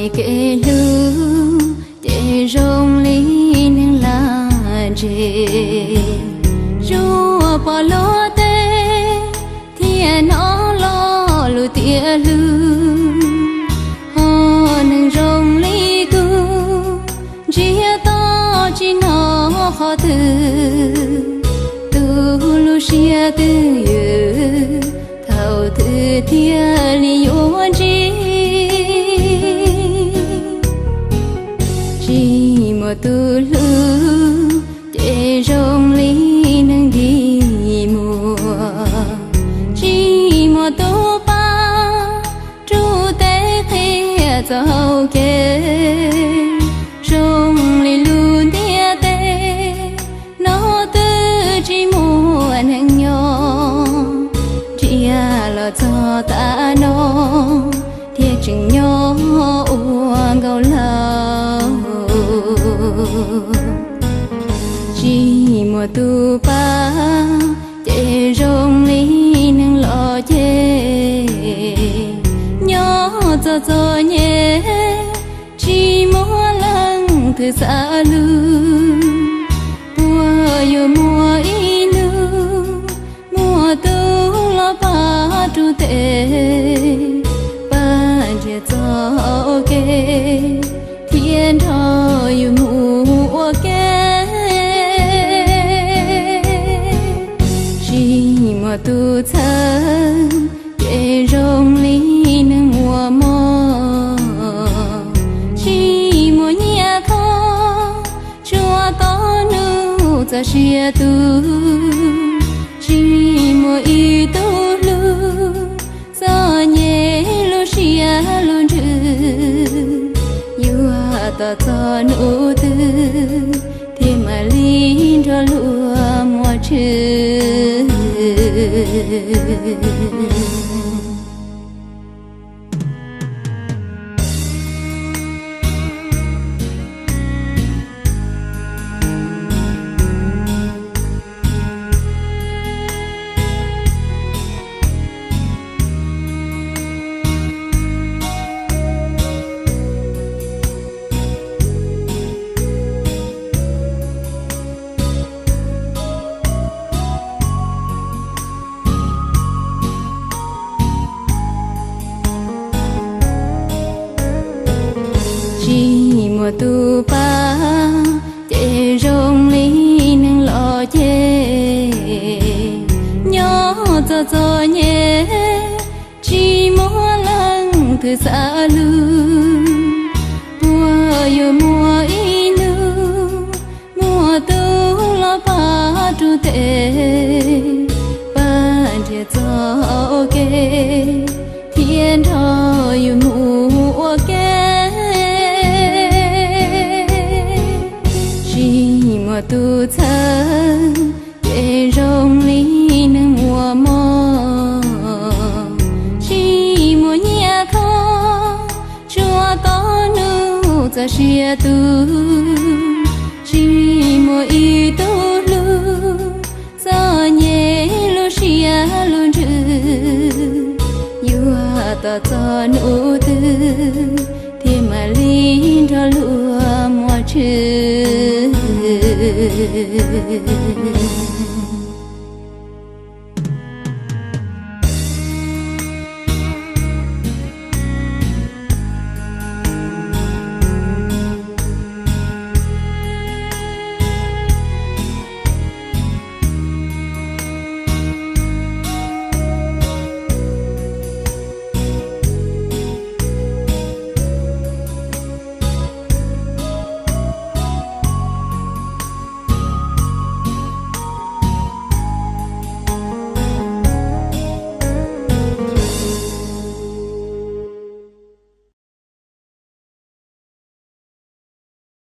Kev hlub ces zoo li neeg lag ntseg, zuaj pom luag tej thiaj hnov lo lus tias hlub. Ho neeg zoo li kuv ntsiag to tsis hnov qhov twg, tu lub siab twg ywm, thaum twg thiaj li yuav ntsib. Tsis muaj tus hlub ces zoo li neeg dig muag, tsis muaj tus pab rub teb qhia txoj hau kev, zoo li lub ntiaj teb no twb tsis muaj neeg nyob, ntiaj los txog tav no thiaj tseem nyob ua nkaus lawm. Tsis muaj tus pab ces zoo li neeg los ces nyob txom txom nyem, tsis muaj leej twg xav hlub. Puas yuav muaj ib hnub muaj tus los pab rub teb, pab nrhiav txoj kev thiab nrog yus mus ua ke. Tsis muaj tus txhawb ces zoo li neeg muaj mob, tsis muaj nyiaj khob tsuas tau hnub txoj sia tu, tsis muaj ib tug hlub txom nyem lub siab lub ntsws, yuav tos txog hnub twg thiaj mam li nrog luag muaj tshwm. Tsis muaj tus pab ces zoo li neeg los ces nyob txom txom nyem, tsis muaj leej twg xav hlub. Puas yuav muaj ib hnub muaj tus los pab rub teb, pab nrhiav txoj kev thiab nrog yus mus ua ke. Tsis muaj tus txhawb ces zoo li neeg muaj mob, tsis muaj nyiaj khob tsuas tau hnub txoj sia tu, tsis muaj ib tug hlub txom nyem lub siab lub ntsws, yuav tos txog hnub twg thiaj mam li nrog luag muaj tshwm.